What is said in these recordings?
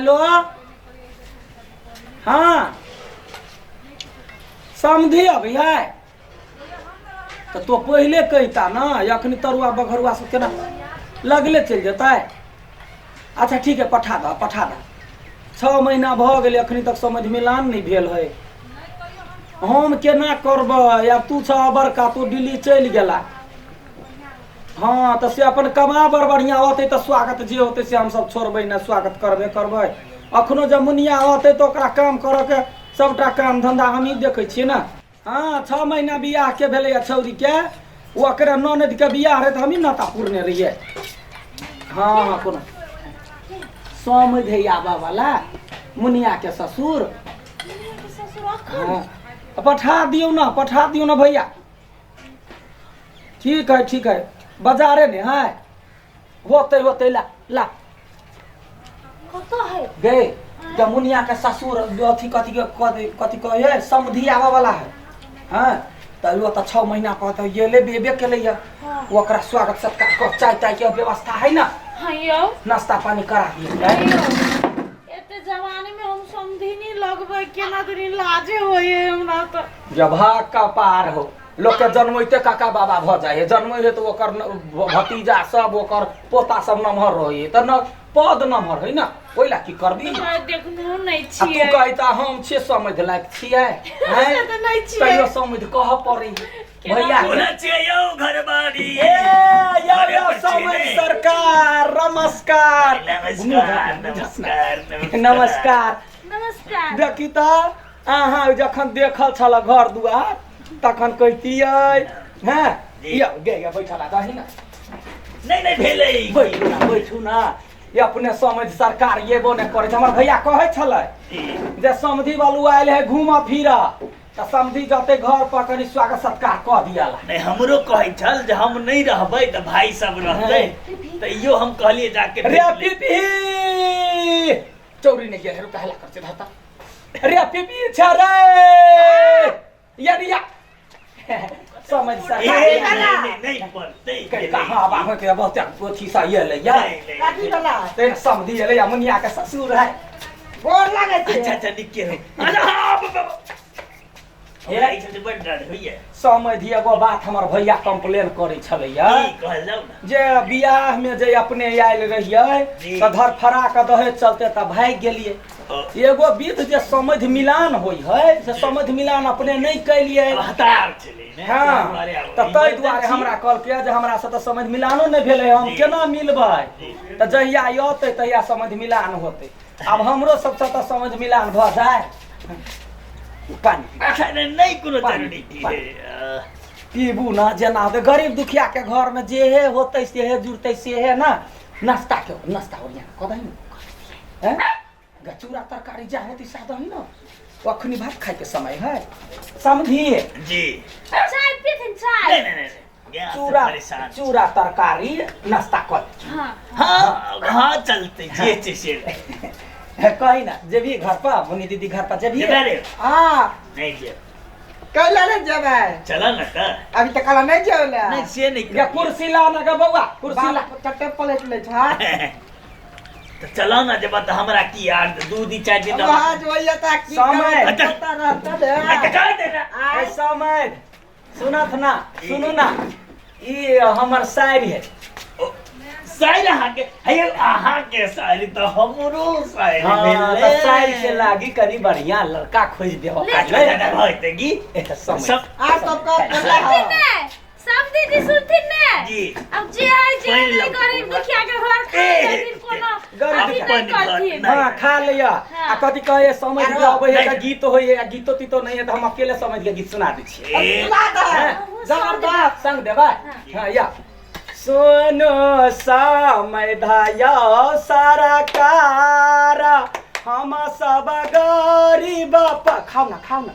Hello. हाँ, समझी अभी है तऽ तो पहिले कहिता ने, अखनी तरुआ बघरुआ सब केना लगले चलि जेतै। अच्छा ठीक है, पठा दह पठा दह। 6 महीना भऽ गेलै, अखनी तक समझ मिलान नहि भेल है। हम केना करबै आब? तू छह बड़का, तू दिल्ली चलि गेला। हँ, तऽ से अपन कमा बड़ बढ़िआँ औतै तऽ स्वागत जे होतै से हमसब छोड़बै नहि, स्वागत करबे करबै। अखनो जब मुनिया औतै तऽ ओकरा काम करऽके सबटा काम धन्धा हमही देखै छियै ने। हँ, 6 महीना बियाहके भेलैए छौरीके, ओकरे ननदिके बियाह रहै तऽ हमही नाता पुरने रहियै। हँ हँ, कोनो समधि है आबऽवला मुनियाके ससुर। हँ, पठा दियौ ने, पठा दियौ ने भैया। ठीक है ठीक है, बाजारे ने है, होतै होतै। ला ला। कतऽ है? गे, जब मुनिया के ससुर अथी कथी के कथी कथी कहै है, समधि आबऽ वाला है। हाँ, तऽ ओ तऽ 6 महीना पर तऽ गेले बेबे केलै है। ओकरा स्वागत सत्कार कऽ चाय ताय के व्यवस्था है ना? हाँ यौ। नाश्ता पानी करा दियौ। यौ, एते जवानी में हम समधिनी लगबै केना दुनी लाजे होइए हमरा तऽ। जब भाग का पार हो, लोक के जन्मैते काका बाबा भऽ जाइ है। जन्मै है तऽ ओकर भतीजा सब, ओकर पोता सब नमहर रहै है, तऽ न पद नमहर है ना, ओहि ला की करबी? हमरा देखनो नहि आ तू छियै। कहता हम छियै समझ लायक छियै हैं? से तऽ नहि छियै। तैयो समझ कहऽ पड़ै केना? भैया। कोना छियै यौ घरबारी? ए यौ घरे यौ पर छियै समझ ने? सरकार नमस्कार। नमस्कार नमस्कार। नमस्कार। नमस्कार। देखी तऽ अहाँ जखन देखल छल घर दुआर तखन कहितियै हैं। जी। यौ गे गे, बैठल आ दही ना। नहि नहि भेलै। बैठू ना, बैठू ना। ये अपने समझ सरकार एबो नहि करै छै। हमर भैया कहै छलै जी। जे समधि बालू आयल है घूमऽ फिरऽ, तऽ समधि जते घर पर कनि स्वागत सत्कार कऽ दियाला। नहि, हमरो कहै छल जे हम नहि रहबै तऽ भाई सब रहतै, तैयो हम कहलियै जाके रे भेट ले। पीपी चौरी नहि गेल रुका हल्ला कर छै धरता। रे पीपी छ रे या रिया समझ ए, सरकार। नहि नहि नहि पड़तै। कहि कहाँ आब के बहुत अथी सा ये ले या। नहि, नहि। कथी वाला? ते समधि एलै या मुनिया के ससुर है। गोर लागै छै। अच्छा अच्छा, निके रहू। अच्छा, हाँ, बाबा। हमरा ई सब से बड़ डर होइए। समधि, एगो बात हमर भैया कंप्लेन करै छलैया। की कहल जाउ ने? जे बियाह में जे अपने आयल रहियै जी। तऽ धरफड़ा के दहेज चलते तऽ भागि गेलियै। ओ, एगो विध जे समधि मिलान होइ है से समधि मिलान अपने नहि केलियै। हतार छलै ने। हँ, ताहि दुआरे आब तऽ ताहि इमरजेंसी- दुआरे हमरा कहलकै जे हमरा से तऽ समधि मिलानो नहि भेलै, हम जी। केना मिलबै? जी। तऽ जहिया अयतै तहिया समधि मिलान होतै। आब हमरो सबसँ तऽ समधि मिलान भऽ जाय। पानि पी। अच्छा, नहि नहि, कोनो पानि, जरूरी की पानि। है। पीबू ना, जेना होतै। गरीब दुखिया के घर में जेहे होतै सेहे जुड़तै सेहे ना। नाश्ता के नाश्ता ओरियान कऽ दही ने हैं गा, चूड़ा तरकारी जा होती सा दही ना। अखनी भात खाय के समय है समझिए। जी। चाय पीथिन चाय? नहीं नहीं नहीं नहीं, गैस से चूड़ा परेशान छी। चूड़ा तरकारी नाश्ता कऽ ले। हाँ। हाँ हाँ, चलते जे छै से। कही ना, जेबही घर पर? मुन्नी दीदी घर पर जेबही? जेबै रे। हाँ। नहीं जेब। कैला नहि जेबै? चल ना तऽ। अभी तक कहला नहि जेबै। नहीं, से नहीं। गे, कुर्सी ला ना गे बौआ, कुर्सी ला। बाप कते पलट लै छै। तऽ चल ना जेबा तऽ हमरा की यार 2 दिन 4 दिन रहब। आवाज होइए तऽ की समय। करबै, पता रहतै ने। अच्छा, कह दे ना। ए समय सुनत ना, सुनू ना, ई हमर साइर है। ओ, साइर अहाँके हे? अहाँके साइर तऽ हमरो साइर हाँ, भेलै। तऽ साइर के लागी कनि बढ़िया लड़का खोजि देबऽ। अच्छा अच्छा, अच्छा, भऽ जेतै की। ए, तऽ समय सब आ सबके बोला सुनथिन ने सब दीदी, सुनथिन ने? जी। अब जे है जे पानि नहीं लाउ। गरीब दुखिया के घर खा ए, लेथिन कोनो गरीब अथी दुखिया। नहीं करथिन। हाँ, खा लिअ। आ कथी कहे समझ आरो, के अबै है तऽ नहि। गीत होइ है, आ गीतो तीतो नहि है तऽ हम अकेले समझ के गीत सुना दै छियै। ए, सुना दे। हैं? जबरदस्त। संग देबै? हाँ, या सुनो समय धाया सरकार, हम सब गरीब खाउ ना, खाउ ना।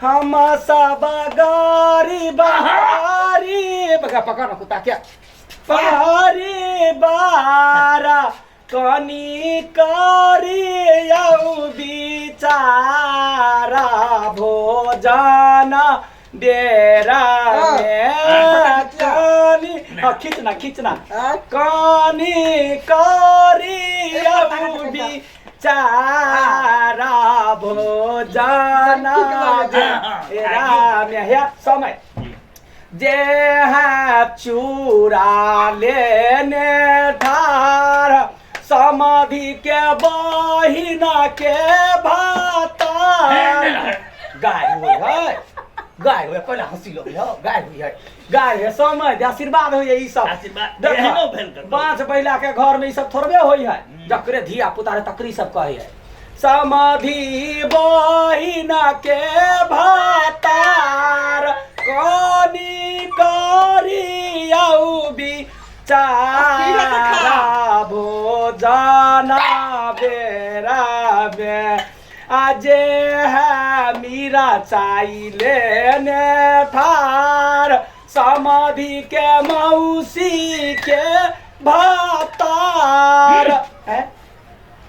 हम सब गरीब गरीब गा, पकड़ ना कुत्ता क्या परिवार, कनी करियौ विचार, भोजन बेरा में कनी हाँ, खींचना खींचना। हाँ? कनी करियौ चारा भोजन राम हे समय जे है चूड़ा लेने ठार समाधि के बहिना के भाता गाय होइ है, गाय होइ पहिले हँसी लगै है, गाय होइ है, गाय है समय दे आशीर्वाद होइ है ई सब। आशीर्वाद देखा, एहनो भेल कतौ। बाँस बैला के घर में ई सब थोड़बे होइ है, जकरे धिया पुता रहे तकरी सब कहै है। समाधि बहिना के भातार कनी करियौ बिचारा भोजन बेरा में आजे है मीरा चाई लेने ठार समाधि के मौसी के भातार। हैं?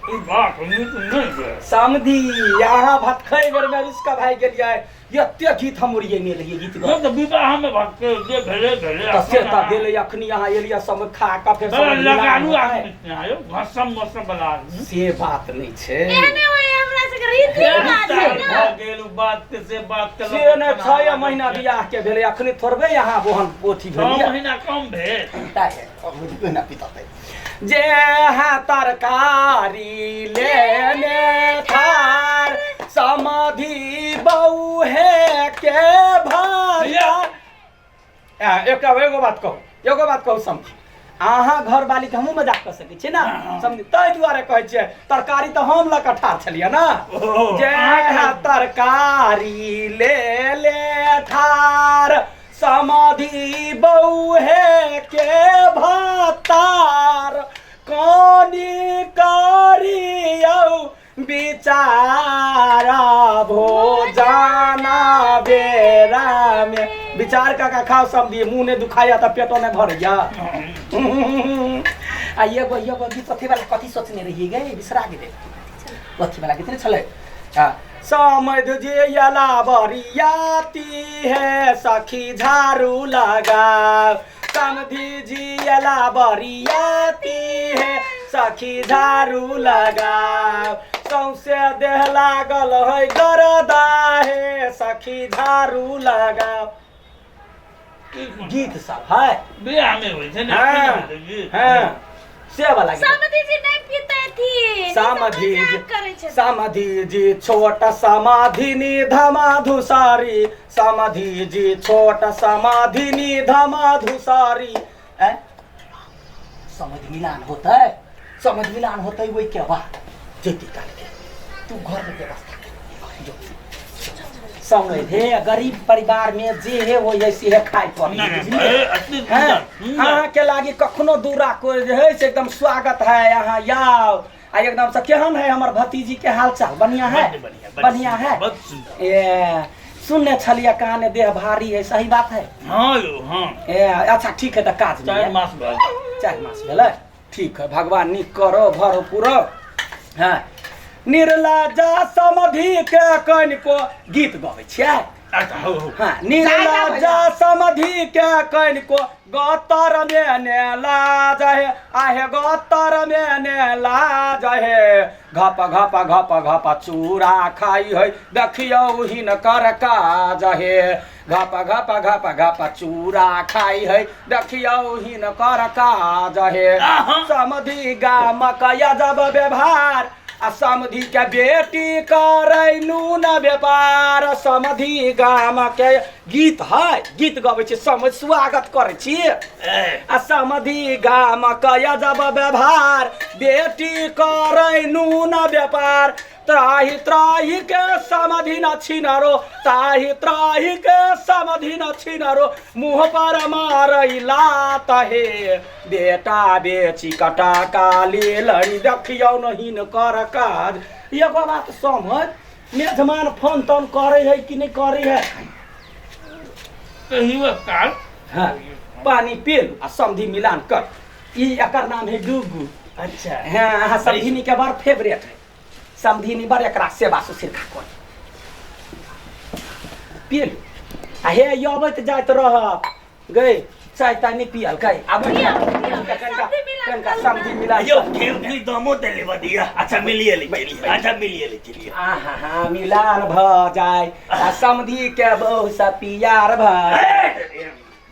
ई बात नीक नहि भेल। समधि यहाँ भात खाइ बेर में रुसका भाई गेलियै, एते गीत हम उड़ियेने रहियै गीत हम तऽ विवाह में भात के जे भेलै भेलै। तऽ से तऽ भेलै, अखनी यहाँ एलियै सब खा कऽ फेर बड़ा सब लगालू मिलान आदमी छै आयो, घसम मसम वाला आदमी। से बात नहि छै। एहने होय हमरा सबके रीति रिवाज है ना। भऽ गेल उ बात के से बात के से नहि, 6 महीना बियाह के भेलै, अखनी थोड़बे यहाँ ओहन अथी 6 भेलियै। महीना कम भेल। महीना बिततै। जे है तरकारी लेने थार समाधि बौहे के भाया। एकटा एगो बात कहू, एगो बात कहू समझी, अहाँ घरवाली के हमहूँ मजाक कऽ सकै छियै ना समझी, ताहि दुआरे कहै छियै तरकारी तऽ हम लऽ कऽ ठाढ़ छलियै ना। जे है तरकारी ले ले ठार समाधि बौहे के भातार कनी करियौ बिचारा भोजन बेरा में। विचार का खाओ समझी, मुँह नहीं दुखाया तऽ पेटो नहीं भरैया। आ एगो एगो गीत अथी वाला कथी सोचने रहियै गे, बिसरा गेलै। अथी वाला गीत नहि छलै। हाँ, समझ जे यला बरियाती है सखी झाड़ू लगा, समधि जी यला बरियाती है सखी झाड़ू लगा, सौंसे देह लागल है गरदा है सखी झाड़ू लगा। गीत सब है बियाह में होइ छै ने। हाँ, हाँ, से वाला गीत। समधि जी नहीं पीते थी, समाधि मजाक करै छथिन। समाधि जी छोट समाधिनी धमाधुसारी, समाधि जी छोट समाधिनी धमाधुसारी। समझ मिलान होतै, समझ मिलान होतै ओहि के बाद जेती काल के तू घर में व्यवस्था कर जो समझ हे। गरीब परिवार में जे हे वो ऐसी है खाइ पर। अहाँ के लागी कखनो दूरा को जे है से एकदम स्वागत है, यहाँ आओ आ एकदम से। केहन है हमर भतीजी के हाल चाल? बढ़िया है, बढ़िया है। ए सुनने छलियै काने देह भारी है, सही बात है? हाँ यो हाँ। ए अच्छा ठीक है, तऽ काज 4 मास भेल। 4 मास भेलै, ठीक है, भगवान नीक करो भरो पूरो। हाँ निर्लजा समाधि के कनिको गीत गबै छियै। अच्छा हो हो। हाँ, निर्लजा समाधि के कनिको गतर में ने लाज हे, आहे गतर में ने लाज हे, घप घप घप घप चूड़ा खाई है देखियौ हिनकर काज हे, घप घप घप घप चूड़ा खाई है देखियौ हिनकर काज हे। समधि गामक अजब व्यवहार आ समधि के बेटी करै नून व्यापार, समधि गाम के गीत है, गीत गबै छी, समझ स्वागत करै छी। आ समधि गाम के अजब व्यवहार बेटी करै नून व्यापार, त्राही त्राही के समधि न छिनरो, ताही त्राही के समधि न छिनरो, मुँह पर मारै लात हे, बेटा बेची कटा काली लड़ी देखियौ न हिनकर काज। एगो बात समझ, मेजमान फोन तोन करै है कि नहि करै है? कहियो काल। हाँ, पानी पी आ समधि मिलान कर। ई एकर नाम है गुगू। अच्छा हाँ, अहाँ समधिनी के बड़ फेवरेट है, समधिनी बड़ एकरा सेवा सुश्रूषा कर पी आ हे अबैत जाइत रहब गई। चाय ताय नहि पियलकै आब पियब, पियब। कनिका समधि मिलान कनिका करू समधि ना। मिलान यौ खेल कनी दमो ते लेबऽ दिअ। अच्छा मिलिए ले चलिए, अच्छा मिलिए ले चलिए। आहा हा मिलान भऽ जाय आ समधि के बहु से पियार भऽ जाय।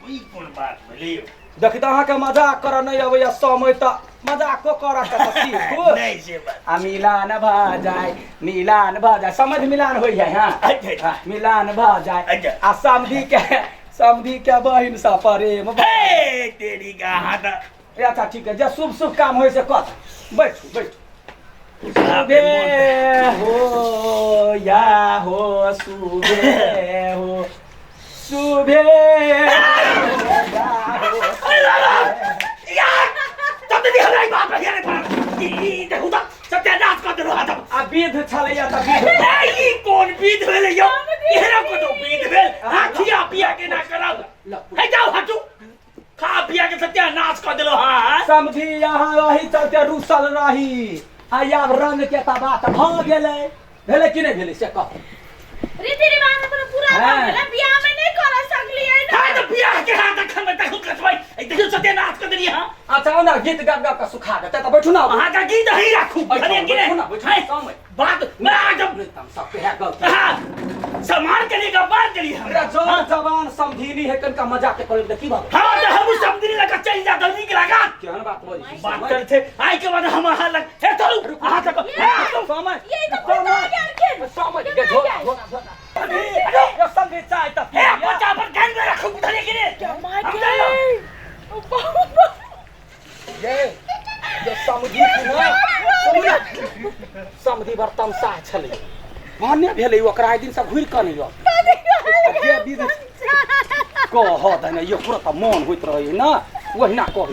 ई कोन बात भेलै यौ? देखी तऽ अहाँके मजाक करऽ नहि अबैया समय तऽ मजाको करऽ के तऽ सीखू। नहि से बात। आ मिलान भऽ जाय मिलान भऽ जाय समधि मिलान होइ है। हाँ अच्छा, अच्छा। हाँ, मिलान भऽ जाय अच्छा। आ समधि के बहिन से प्रेम भऽ हे तेरी का हाथ। ए, अच्छा ठीक है, जे शुभ शुभ काम होइ से कर। बैठू बैठू। सुबे हो या हो सुबे हो सुबे हो या हो। यार तब दीदी हमरा ई बाप रे बाप, ई देखू तऽ सत्यानाश कऽ देलहुँ हाथ। आ विध छलैया तऽ विध। ए, ई कोन विध भेलै यौ? एहना कोनो विध भेल? हाँ, खिया पिया के ना करब। हे जाउ हटू, खा पिया के सत्यानाश कऽ देलहुँ। हाँ समझी यहाँ रही चलते रुसल रही आ आब रंग के तऽ बात भऽ गेलै। भेलै कि नहि भेलै से कह। रीति रिवाज अपना पूरा भऽ गेलै, बियाह में नहीं कर सकलियै ना। हाँ तऽ बियाह के हाथ अखन में देखू कसबै, ए देखियौ सत्यानाश कऽ देलियै। हाँ अच्छा ओना गीत गाबि गाबि कऽ सुखा देतै तऽ बैठू ना। अहाँ के गीत ही राखू। बैठू, बुझलियै कि बैठू ना, नहि? बैठू, हैं? समय। बात मैं आ जब नहि तऽ हम सब के है गलती। हाँ, सामान के लिए बात करी हम। हमरा जन जवान समझीनी है कनिका मजाक के करे देखी बाबू। हाँ तऽ हमहूँ समझी लगा चलि जा नीक लगा। केहन बात बजै छी? बात करै छै आइ के बाद हम अहाँ लग हे चलू अहाँ तक हे चलू। समय यही तऽ पता गेलखिन। समय केना के झोरा जाय? झोरा झोरा यो समझी चाय तऽ हे बच्चा पर कान में राखू, बुझलियै कि नहि? माय हम के चललहुँ। बहुत ये जे समझी ना सुनू ना, समझी बड़ तमसाह छलै भने भेलै ओकरा एक दिनसँ घुरि कऽ नहि आउ। आ जे विध कह दने यो पूरा तऽ मन होइत रहै ना ओहिना कह।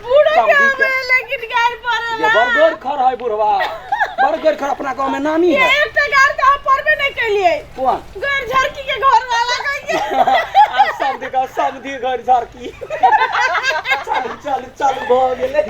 बूढ़ो के समधी के- आवे लेकिन गाड़ पड़ेला। ये बड़ गोर खर है बुढ़वा, बड़ गोर खर अपना गाँव में नामी है। एकटा गाड़ तऽ हम पढ़बे नहीं केलियै। कोन? गैर झरकी के घर वाला कहिके। आ समधी का समधी घर झरकी। चल चल चल भऽ गेलै।